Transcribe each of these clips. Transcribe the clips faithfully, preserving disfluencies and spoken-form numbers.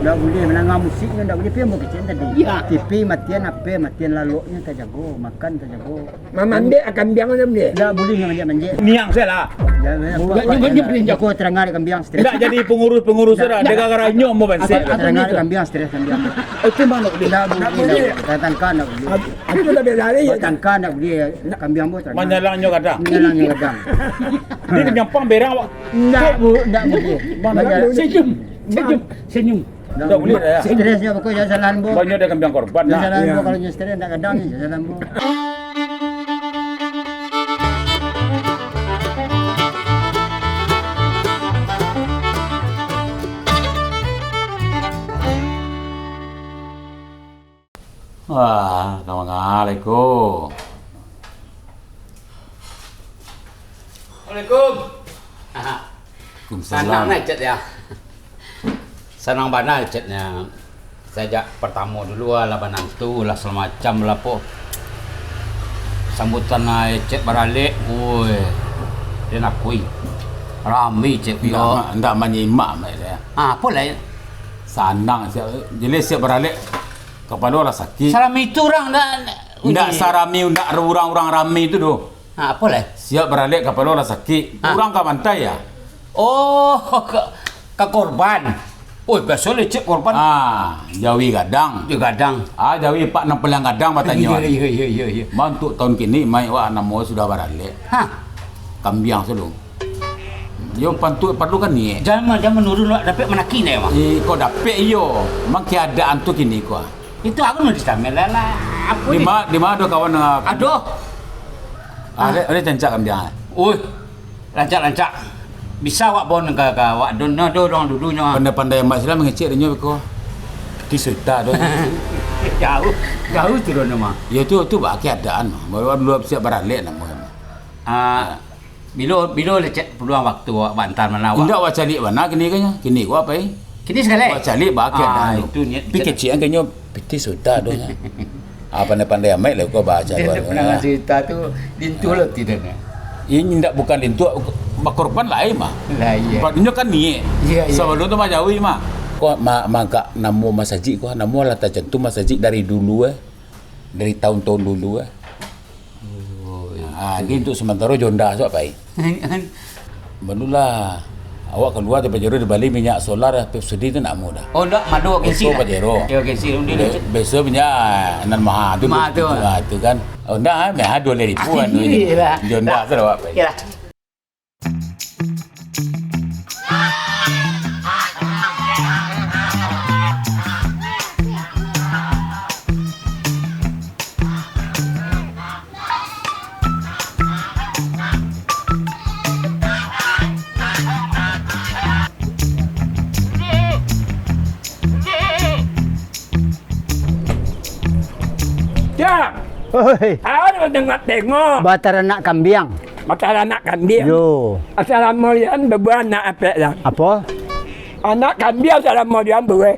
Ndak buliah mandanga musiknyo, ndak buliah. Pi ambo kecek tadi. Iyo. T V matian, H P matian, laloknyo tajago, makan tajago. Mamandek kambiang tu buliah? Ndak buliah manjek-manjek. Niang sajo lah. Ndak, ndak, ndak, ndak, ndak. Iko tarangah dek kambiang stres. Ndak jadi pangurus-pangurus lah. Ndak. Gara-gara inyo ambo bansaik. Iko tarangah dek kambiang stres, kambiang. Itu mah ndak buliah. Ndak buliah, ndak buliah. Tatangka ndak buliah. Tatangka ndak buliah. Kambiang ambo tarangah. Manyalangnyo gadang. Manyalangnyo gadang. Dia nyampang berang awak. Ndak, bu, ndak buliah. Senyum, senyum, senyum. Ndak buliah, yo. Stresnyo pokok jan salah ambo. Banyak dek kambiang korban, jan salah ambo, kalau nyo stres ndak gadang, jan salah ambo. Wah, assalamualaikum. Waalaikum. Waalaikumsalam. Sanang nah, Cek, yo. Sanang bana, Cek, nyo. Sajak partamo dulu lah, lah banantu lah, sagalo macam lah, po. Sambutan, ah, Cek baralek, woi. Dia nakui. Rami, Cek, ndak, yo. Ndak manyimak, Mak, yo. Ah, apo lai? Sanang, siap. Jadi siap baralek. Kapalo lah sakik. Sarami itu urang ndak, ndak ini. Sarami, ndak urang-urang rami itu doh. Ha, apo lai? Siap baralek, kapalo lah sakik. Ha. Urang ka bantai, yo? Oh, ka, ka korban. Oh, biaso lecek korban. Ah, jawi gadang. Jawi gadang. Ah, jawi pak nan paliang gadang batanyo. Iyo, iyo, iyo, iyo, iyo. Mah, untuak taun kini, Mak, wak namo sudah baralek. Ha. Kambiang sado. Yo, pantuak parlu kan niek. Jan, jan manurun, wak dapek manaki ndak, Mak? Iko dapek iyo. Mah, keadaan tu kini ko. Itu aku nulis kamera lah. Apo ni? Di ma-, di ma ado kawan, ah, aduh. Ah, ado, ado rancak kambiang. Oi. Rancak-rancak. Bisa wak bon ka, ka wak don, nyo do urang dulu nyo. Pandai-pandai amat sila mangecek dek nyo beko. Ti suta do. Jauh, jauh tu do mah. Yo tu, tu bak keadaan mah. Baru dulu siap baralek namo mah. Ah, bilo, bilo lecek peluang waktu awak baantar mano awak? Indak, awak caliak bana kini ko nyo. Kini ko apo, eh? Kini sakali? Awak caliak bak keadaan tu. Ah, itu niat. Pi kecek kan nyo pitih suta tu nyo. Ah, pandai-pandai amat lah ko baca. Dia tu pandangan cerita tu lintuh lo tidak, eh? Ini ndak bukan lintuh, bakorban lai mah. Lah, iyo. Inyo kan niek. Iyo, iyo. Sabalun tu mah jawi mah. Ko ma-, mangkak namo masajik ko, namo lah tacantum masajik dari dulu, eh. Dari taun-taun dulu, eh. Oh, iyo. Ah, jadi untuak samantaro jo onda tu, Pak, eh. Barulah awak kalua tu Pajero, dibali minyak solar, Pepsodent tu ndak amuah doh. Oh, ndak, mado gengsi. Oto lah. Pajero. Yo, gengsi. Be-, biaso minyak nan maha tu. Maha tu. Ah, tu kan. Oh, ndak, ah, maha duo ribu kan. Iyolah. Di onda tu lah, Pak. Iyolah. Ya. Oi. Ayo tengok-tengok. Bataranak kambiang. Bataranak kambiang. Yo. Asalamo dian babaranak apek lah. Apo? Anak kambiang asalamo dian buweh.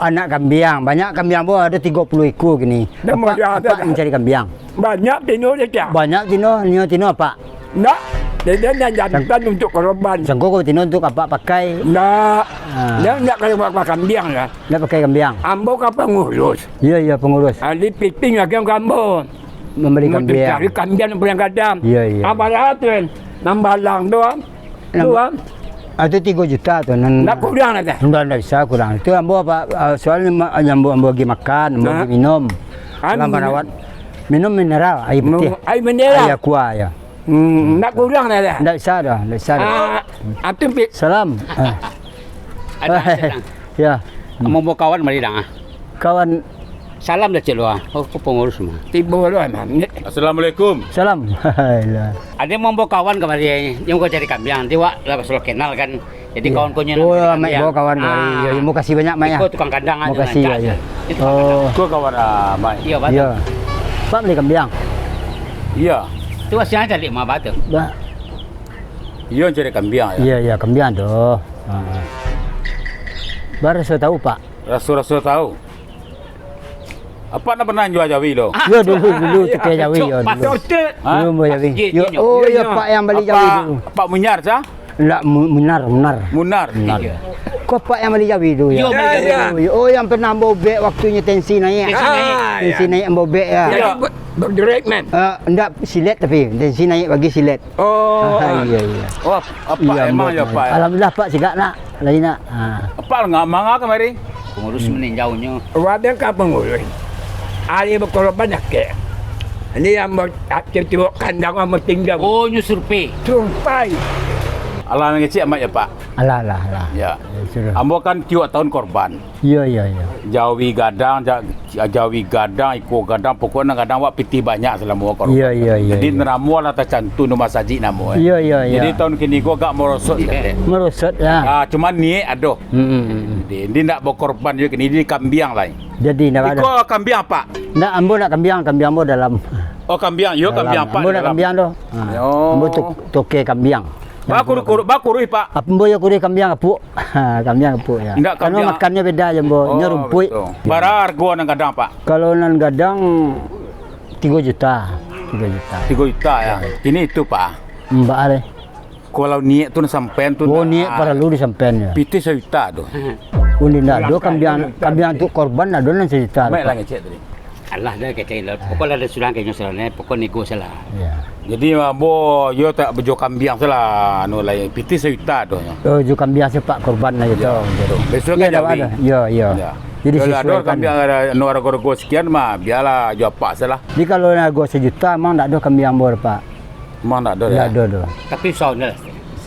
Anak kambiang, banyak kambiang, bo, ado tigo puluah ikua kini. Namo apak, dia apak ada? Mancari kambiang. Banyak tino dia, Cak? Banyak tino, nio tino apak? Ndak, dia, dia nan jantan untuak koroban. Sangko ko tino untuak apak pakai? Ndak. Ah. Dia ndak kalau pakai kambiang lah. Ndak pakai kambiang? Ambo ka pangurus. Iyo, iyo, pangurus. Ahli piting lagi ka ambo. Mambali kambiang. Cari kambiang nan paliang gadang. Iyo, iyo. Apalah tu, nan balang tu, ah. Nan tu, ah. Ah, tu tigo juta tu, nan. Ndak kurang lah, teh? Ndak, ndak bisa kurang. Itu ambo apa, ah, soalnyo ma-, ambo, ambo bagi makan, ambo bagi minum. Anu, dalam marawat. Minum mineral, aia putiah. Aia mineral. Aia aqua, yo. Hmm, ndak kurang lah, teh? Ndak bisa doh, ndak bisa doh. Ah, atu pi- Salam. Ah. Ada, ada, Dang. Ya. Ambo bawa kawan mari, Dang, ah. Kawan. Salam dah, Cik, lu, ah. Oh, aku pengurus mah. Tibo lu, ah, Mam. Assalamualaikum. Salam. Hai lah. Ado nan mambawa kawan kamari, yang kau cari kambiang, nanti wak lah sudah kenal kan. Jadi kawan kau nyo. Oh, Mak, bawa kawan kamari. Ah. Yo, yo, makasih banyak, Mak, yo. Iko tukang kandang aja. Makasih, yo, yo. Itu tukang kandang. Oh. Kau kawan, ah, Mak. Iyo, batul. Iyo. Pak bali kambiang? Iyo. Tu wak siang cari mah, batul. Ba- Iyo, cari kambiang, yo. Iyo, iyo, kambiang tu. Ha. Baraso tahu, Pak? Raso-raso tahu. Apak ndak pernah jua jawi doh? Yo, dulu, dulu tukar jawi, yo, dulu. Dulu ambo jawi. Yo, oh, yo, Pak yang bali jawi dulu. Apak Munyar, sah? Ndak, Mu-, Munar, Munar. Munar. Munar. Iyo. Ko apak yang bali jawi tu, yo? Iyo, bali jawi. Iyo, iyo. Oh, yang pernah ambo ubek waktunyo tensi naik. Tensi naik. Ah, tensi naik ambo ubek, yo. Jadi, ber-, bergerak, man? Eh, ndak, silet tapi. Tensi naik bagi silet. Oh. Ah, iyo, iyo. Oh, apak emang ambo yo, Pak, yo? Alhamdulillah, Pak, sigak nak. Lain nak. Ah. Apak nga-, manga kamari? Pengurus meninjaunyo. Wadah ka pengurus. Ari bakorban sakik. Ini yang ber-, tibo-tibo kandang mah tingga. Oh, nyo survei. Survei. Alah, mangecek amat yo, Pak. Alah, alah, alah. Yo. Yo, sudah. Ambo kan tiok tahun korban. Iyo, iyo, iyo. Jawi gadang, ja-, jawi gadang, iko gadang, pokoknyo gadang awak pitih banyak salamo awak korban. Iyo, iyo, iyo, iyo. Jadi, namo lah tacantum di masajik namo, eh. Iyo, iyo, iyo. Jadi, tahun kini ko agak merosot saketek. Merosot, yo. Ah, cuman niat ado. Hmm, hmm, hmm. Jadi, ini ndak bakorban juo kini, ini kambiang lah. Jadi, ndak ado. Iko kambiang, Pak? Ndak, ambo ndak kambiang, kambiang ambo dalam. Oh, kambiang. Yo, dalam. Kambiang, Pak, ambo ndak dalam. Kambiang doh. Ha. Yo. Ambo tu-, toke kambiang. Ba kuruih, kuruih, ba kuruih, Pak? Ambo yo kuruih kambiang apuk. Ha, kambiang apuk, yo. Ndak kambiang. Karano makannyo beda jo ambo. Nyo rumpuik. Oh, betul. Bara hargo nan gadang, Pak? Kalau nan gadang tigo juta. Tigo juta. Tigo juta, yo. Yo. Kini itu, Pak? Mbak ale. Kalau niat tu nak sampean tu. Oh, nak niat paralu disampaian, yo. Pitih sajuta tu. Undi ndak ado kambiang, kambiang tu korban ndak ado nan sajuta. Baiklah, ngecek tadi. Alah, dah kecek lah. Pokok lah ada surang kayaknya surang, eh. Pokok nego salah. Iya. Jadi, ambo, yo tak bejo kambiang salah, anu lah, pitih sajuta tu, yo. Oh, jo kambiang sepak korban lah gitu. Iya, betul. Besok kan jawi. Iya, iya. Iya. Jadi kalau ada sesuaikan. Kambiang ada, anu, harga-harga sekian mah, biarlah jo apak salah. Jadi kalau harga sajuta, emang ndak ado kambiang ambo, Pak. Memang ndak ado, ndak ado doh. Tapi usaho nyo lah.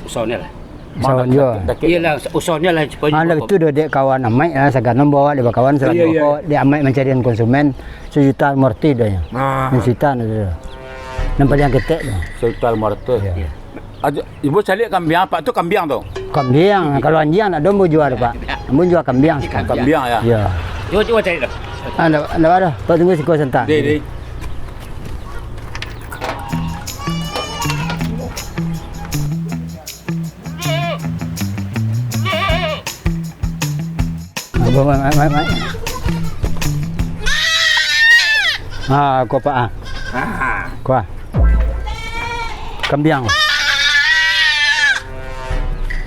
Usaho nyo lah. Usaho nyo. Iyolah, usaho nyo lah, supayo. Ah, ndak itu doh, dek kawan Amaik lah, sagano bawa dek bakawan, sagano. Iyo, iyo. Dek Amaik mancarian konsumen, sajuta limo ratuih doh nyo. Nah. Sajuta doh. Nan paling ketek doh. Sajuta limo ratuih. Iyo. Ajo, ibo caliak kambiang, Pak, tu kambiang tu. Kambiang, kalau anjiang ndak ado ambo jua tu, Pak. Ambo jua kambiang. Kambiang, yo? Iyo. Cubo, cubo cari tu. Ah, ndak, ndak ado. Pak tunggu siko santa. Dek, dek. Abah, mai, mai, mai, mai. Ah, ko, Pak, ah. Ah. Ko, ah. Kambiang.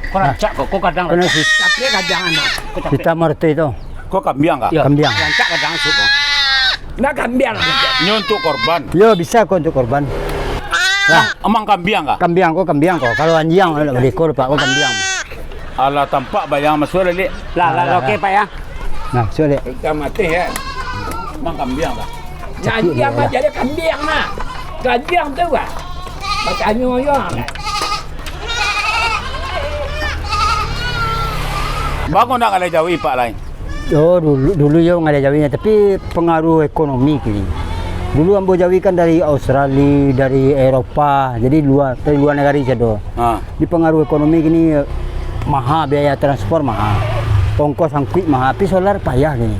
Ko rancak ko, ko kadang. Kena si- Tapi kadang anu, ko capek. Kita merti tu. Ko kambiang kah? Yo, kambiang. Rancak kadang asuak ko. Nah, kambiang. Nyo untuk korban. Yo, bisa ko untuk korban. Lah, emang kambiang kah? Kambiang ko, kambiang ko. Kalau anjiang, ndak buliah ko, Pak, ko kambiang. Alah, tampak bayang masuak, Lik. Lah, lah, lah, oke, Pak, yo. Nah, masuak, Lik. Kita mati, yo. Emang kambiang kah? Sakik anjiang dia, mah, jadi kambiang, mah. Kambiang tu, Pak. Batanyo, yo. Bang, ko ndak ngaleh jawi, Pak, lai? Oh, dulu, dulu yo ngaleh jawi nyo, tapi pengaruh ekonomi kini. Dulu ambo jawi kan dari Australia, dari Eropa, jadi luar, dari luar nagari sado. Ha. Di pengaruh ekonomi kini, maha biaya transpor, maha. Ongkos angkuik maha, tapi solar payah kini.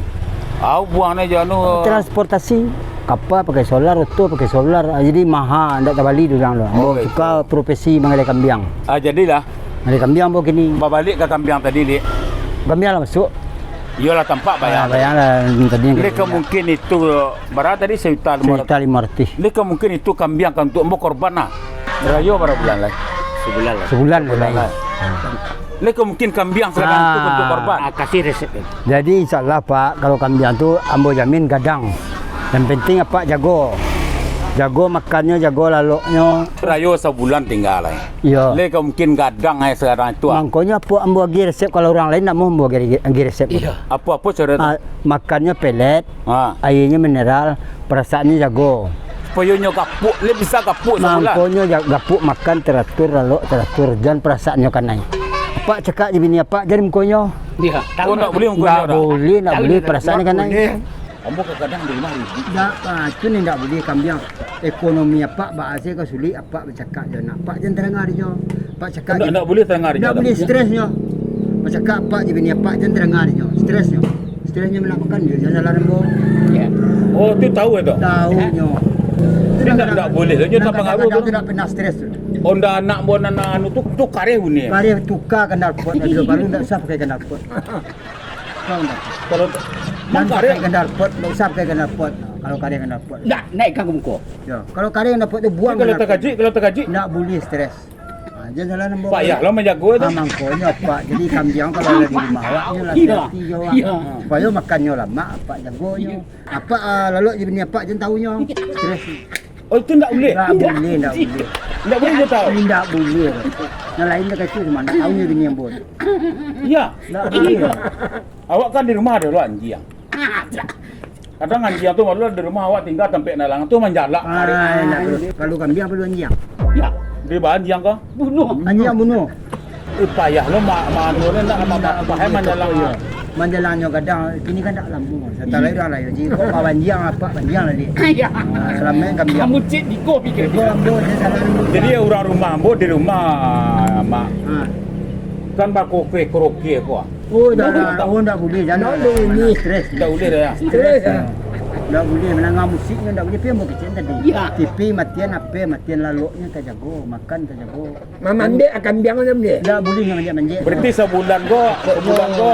Au buang ne jo anu. Transportasi, kapa pakai solar, oto pakai solar, jadi maha, ndak tabali di urang tu. Oh, suka itu. Profesi manggaleh kambiang. Ah, jadilah. Manggaleh kambiang ambo kini. Babaliak ka kambiang tadi, Lik. Kambiang lah masuak. Iyolah, tampak bayang. Ah, bayang lah, tadi. Jadi, kemungkin itu, bara tadi, sejuta limo ratuih. Sejuta limo ratuih. Jadi, kemungkin itu kambiang kan untuk ambo korban lah. Rayo bara bulan lai? Sebulan lah. Sebulan lai. Sebulan lai. Lai kemungkin kambiang sagadang tu untuk korban. Ah, kasih resep tu. Jadi, insya Allah, Pak, kalau kambiang tu ambo jamin gadang. Yang penting apak jago. Jago makannyo, jago laloknyo. Rayo sabulan tingga lai. Iyo. Lai kemungkin gadang ai sagadang tu, ah. Mangkonyo apo ambo agiah resep, kalau urang lain ndak mau ambo agiah, agiah resep. Iyo. Apo-apo caro tu? Ah, makannyo pelet, ah, aianyo mineral, perasaannyo jago. Supayo nyo gapuak, lai bisa gapuak sabulan. Mangkonyo ja-, gapuak makan teratur, lalok teratur, jan perasaannyo kanai. Apak cakak jo bini apak, jan mukonyo. Iyo. Oh, ndak buliah mukonyo dah? Ndak buliah, ndak buliah, perasaannyo kanai. Ambo kadang-kadang di rumah ribut. Ndak, ah, itu ni ndak buliah kambiang. Ekonomi apak bahasil ka sulik, apak bacakak jo anak apak, jan tadanga dinyo. Apak cakak. Ndak, ndak buliah tadanga dinyo. Ndak buliah, stresnyo. Bacakak apak jo bini apak, jan tadanga dinyo. Stresnyo. Stresnyo nak makan, jan jalan ambo. Iyo. Oh, tu tahu itu? Tahu nyo. Itu ndak, ndak buliah. Nyo tapangaruh tu. Ndak pernah stres tu. Onda anak ambo nan anu tu, tu kareh bunyi. Kareh tukar knalpot, baru ndak usah pakai knalpot. Tahu ndak? Kalau ndak pakai knalpot, ndak usah pakai knalpot. Kalau kareh knalpot. Ndak, naikkan ka muko. Yo, kalau kareh knalpot tu buang. Kalau takajik, kalau takajik. Ndak buliah stres. Ah, Jan salah nambah. Payah lo manjago tu. Ah, mangkonyo, Pak. Jadi, kambiang kalau lah di rumah awak, nyo lah hati-hati jo awak. Iyo. Supayo makannyo lamak, Apak jagonyo. Apak, ah, lalok jo bini Apak, jan tahunyo. Stres. Oh, itu ndak buliah? Ndak buliah, ndak buliah. Ndak buliah, jan tahu? Ndak buliah. Nan lain dah kacau, cuma ndak tahunyo bini ambo. Iyo. Ndak buliah. Awak kan di rumah ado lo anjiang. Kadang anjiang tu malu di rumah awak tingga tampek dalang tu manjalak. Ah, ndak perlu. Kalau kambiang perlu anjiang. Yo, di bawah anjiang ko. Bunuh. Anjiang bunuh. Eh, payah lo ma-, mano ni ndak ma-, ma-, ma-, manjalang. Iyo. Manjalangnyo gadang, kini kan ndak lamo. Satalah urang lain. Jadi kok bawa anjiang, Apak, anjiang lah, Dik. Iyo. Ah, salamaik kambiang. Kamu cik di ko pikir. Di ko ambo, jan salah ambo. Jadi, urang rumah ambo di rumah, Mak. Ah. Kan bakokue karaoke ko. Oh, dah, dah. Oh, ndak buliah, jan. Ndak buliah. Stres. Ndak buliah dah, yo. Stres, yo. Ndak buliah, mandanga musiknyo ndak buliah, pi ambo kecek tadi. Iyo. T V matian, H P matian, laloknyo tajago, makan tajago. Mamandek kambiang ndak buliah? Ndak buliah manjek-manjek. Berarti sabulan ko, sabulan ko,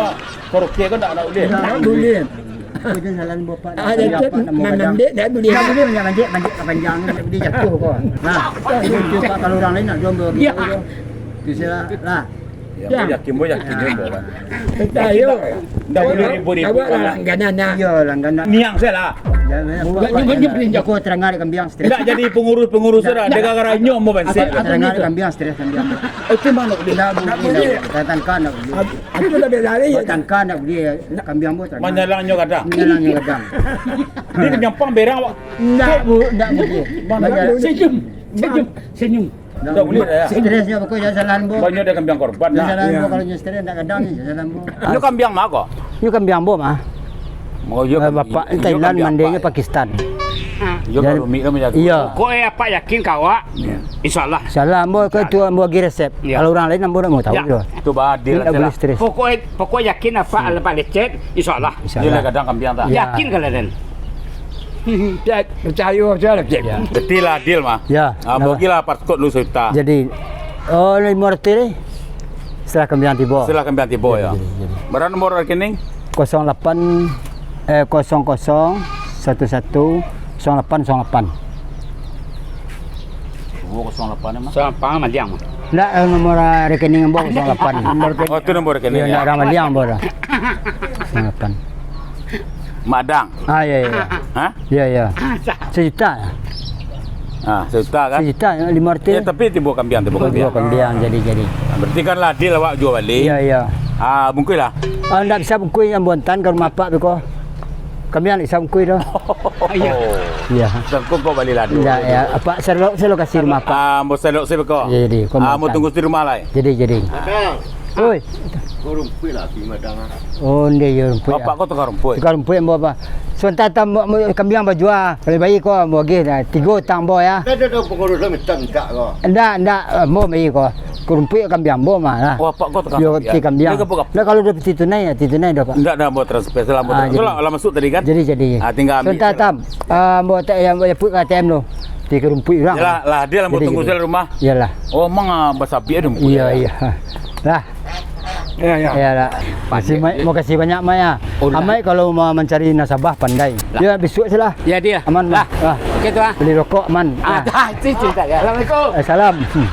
karaoke ko ndak, ndak buliah? Ndak buliah. Itu salah ambo, Pak. Ah, kambiang, Pak, ndak buliah. Mamandek ndak buliah. Ndak buliah manjek-manjek, manjek ka panjang, ndak buliah jatuah ko. Nah, itu, Pak, kalau urang lain ndak jomblo gitu. Iyo. Itu salah. Lah. Yo, ambo yakin, ambo yakin jo ambo kan. Picayo. Ndak buliah ribut-ribut. Awak lah langganan, nah. Iyo, langganan. Niang sajo lah. Jan, jan, jan. Bukan, bukan, bukan. Kok tarangah dek kambiang stres. Ndak jadi pangurus-pangurus sudah, dek gara-gara inyo ambo bansaik. Tarangah dek kambiang stres, kambiang. Itu mah ndak buliah. Ndak buliah. Tatangka ndak buliah. Aku dah bela lari. Tatangka ndak buliah. Kambiang ambo tarangah. Manjalangnyo gadang. Manjalangnyo gadang. Jadi nyampang berang awak. Ndak, Bu, ndak buliah. Manjalan. Senyum. Senyum. Senyum. Ndak buliah, yo. Stresnyo pokok jan salah ambo. Banyak dah kambiang korban, jan salah ambo, kalau nyo stres ndak gadang ni, jan salah ambo. Nyo kambiang ma ko? Nyo kambiang ambo mah. Oh, iyo, eh, bapak Thailand, mandenyo Pakistan. Iyo, jadi, rumik lah manjago. Iyo. Kok, eh, Apak yakin ka awak? Iyo. Insyaallah. Insyaallah, ambo ko tu ambo agi resep. Iyo. Kalau urang lain ambo ndak mau tahu doh. Itu ba adil lah. Pokok, eh, pokok yakin Apak, Apak lecet, insyaallah. Insyaallah. Iyo lah gadang kambiang tah. Iyo. Yakin kalau den? Picayo sajo lah, Cik. Iyo. Betul lah, adil mah. Iyo. Ah, bagilah Pak Scott dulu sajuta. Jadi, oh, limo ratuih ni. Setelah kambiang tibo. Setelah kambiang tibo, yo. Jadi, jadi. Bara nomor rekening? Kosong lapan, eh, kosong kosong satu satu kosong lapan kosong lapan. Oh, kosong lapan ni, Mas. Kosong lapan, Madiang, Mas. Ndak, eh, nomor, eh, rekening ambo kosong lapan. Oh, itu nomor rekening, yo, yo. Ndak urang Madiang ambo doh. Kosong lapan. Madang. Ah, iyo, iyo, iyo. Hah? Iyo, iyo. Sajuta. Ah, sajuta kan? Sajuta, limo ratuih. Yo, tapi tibo kambiang, tibo kambiang. Tibo kambiang, jadi, jadi. Ah, berarti kan lah adil awak jua bali. Iyo, iyo. Ah, bungkuih lah. Ah, ndak bisa bungkuih, ambo antaan ka rumah Apak beko. Kambiang ndak bisa bungkuih doh. Iyo. Iyo. Sangko kau bali lah dulu. Ndak, yo. Apak, salok, salok kasih rumah Apak. Ah, ambo salok sajo beko. Iyo, jadi. Ah, ambo tunggu di rumah lai. Jadi, jadi. Madang. Oi. Ko rumpuik lah, pi madang ah. Oh, ndeh, iyo, rumpuik. Bapak ko tukang rumpuik? Tukang rumpuik, ambo, Pak. Sabanta, ambo, ambo, kambiang bajua, kalau baiak ko, ambo agih, nah, tigo utang ambo, yo. Ndak ado pangurus lah mintak-mintak ko. Ndak, ndak, ambo baiak ko. Ko rumpuik kambiang ambo mah lah. Oh, Apak ko tukang kambiang? Yo, kambiang. Ndak, kalau dapati tunai, yo, dapati tunai doh, Pak. Ndak ado, ambo transfer sajo lah, ambo. Ah, transfer. Jadi. Lah, lah masuk tadi kan? Jadi, jadi. Ah, tingga ambiak sajo lah. Sabanta, ah, ambo tak, yo, ambo japuik ka A T M tu. Tingga rumpuik urang. Iyolah, lah, adil lah, ambo tunggu sajo di rumah. Iyolah. Oh, mang, ah, basabiak rumpuik. Iyo, iyo. Lah. Yo, yo. Yo lah. Makasih, Mak. Makasih banyak, Mak, yo. Oh, lah. Amak kalau mau mancari nasabah, pandai. Lah. Yo, bisuak sajo lah. Yo, adil. Aman, Mak. Lah. Oke, tu, ah. Bali rokok, aman. Ah, dah, itu cerita, yo. Assalamualaikum. Eh, salam. Hmm.